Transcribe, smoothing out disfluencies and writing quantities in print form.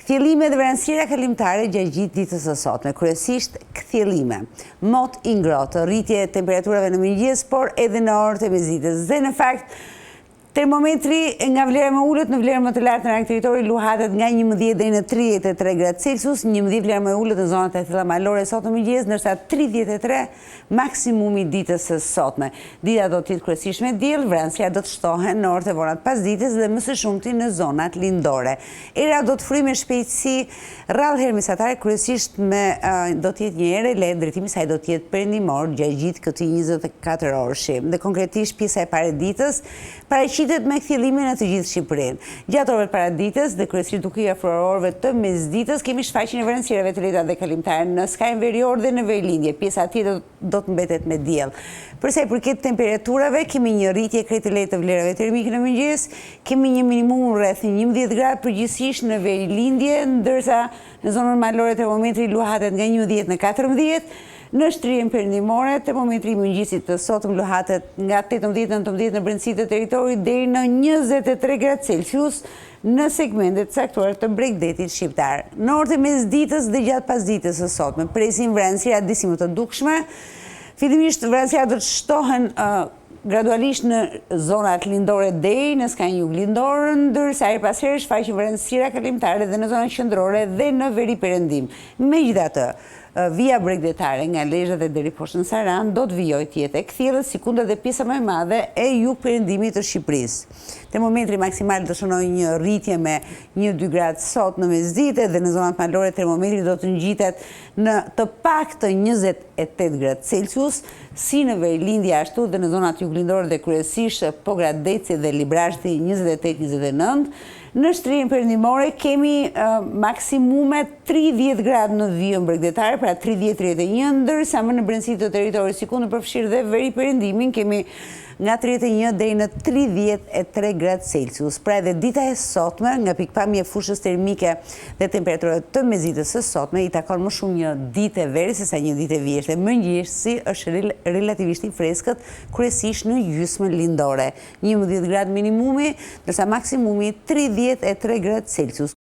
Kthjellime dhe vranësira kalimtare gjatë gjithë ditës së sotme, kryesisht kthjellime. Mot i ngrohtë, rritje e temperaturave në mëngjes, por edhe në orët e mesditës. Dhe në fakt, termometri nga vlera më e ulët në vlerën më të lartë në rang territori luhatet nga 11 deri në 33 gradë Celsius, 11 vlera më e ulët në zonat e thella malore sot në mëngjes, ndërsa 33 maksimumi i ditës së sotme. Dita do të jetë kryesisht me diell, vranësirat do të shtohen në orët e vona të pasdites dhe më së shumti në zonat lindore. Era do të fryjë me shpejtësi rrallë herë mesatare, kryesisht me do të jetë një erë e lehtë, drejtimi i saj do të jetë perëndimor gjatë gjithë këtij 24 orëshi. Dhe konkretisht pjesa e parë e ditës paraqitet me kthjellime në të gjithë Shqipërinë. Gjatë orëve të paradites dhe kryesisht duke iu afruar orëve të mesditës kemi shfaqjen e vranësirave të lehta dhe kalimtare në skajin verior dhe në verilindje. Pjesa tjetër do të mbetet me diell. Për sa i përket temperaturave, kemi një rritje krejt të lehtë të vlerave termike në mëngjes, kemi një minimum rreth 11 gradë përgjithësisht në verilindje, ndërsa në zonën malore termometri luhatet nga 11 në 14, në shtrirjen perëndimore termometri i mëngjesit të sotëm luhatet nga 18-19 në brendësi të territorit deri në 23 gradë Celsius në segmente të caktuara të bregdetit shqiptar. Në orët e mesditës dhe gjatë pasdites së sotme, presim vranësira disi më të dukshme. Fillimisht vranësirat do të shtohen gradualisht në zonat lindore deri në skajin juglindor, ndërsa herë pas here shfaqen vranësira kalimtare dhe në zonat qendrore dhe në veriperëndim. Megjithatë, vija bregdetare nga Lezha dhe deri poshtë në Sarandë do të vijojë të jetë e kthjellët, sikundër dhe pjesa më e madhe e jugperëndimit të Shqipërisë. Termometri maksimal do shënojë një rritje me një dy gradë sot në mesditë dhe në zonat malore termometri do të ngjitet në të paktën 28 gradë Celsius, si në verilindje ashtu dhe në zonat juglindore dhe kryesisht Pogradeci dhe Librazhdi 28 29. Në shtrirjen perëndimore kemi maksimume 30 gradë në vijën bregdetare, pra 30-31, ndërsa më në brendësi të territorit, sikundër përfshirë dhe veriperëndimin, kemi nga 31 deri në 33 gradë Celsius. Pra edhe dita e sotme, nga pikëpamja e fushës termike dhe temperaturave të mesditës së sotme, i takon më shumë një dite vere sesa një dite vjeshte. Mëngjesi është relativisht i freskët, kryesisht në gjysmën lindore. 11 gradë minimumi, ndërsa maksimumi 33 gradë Celsius.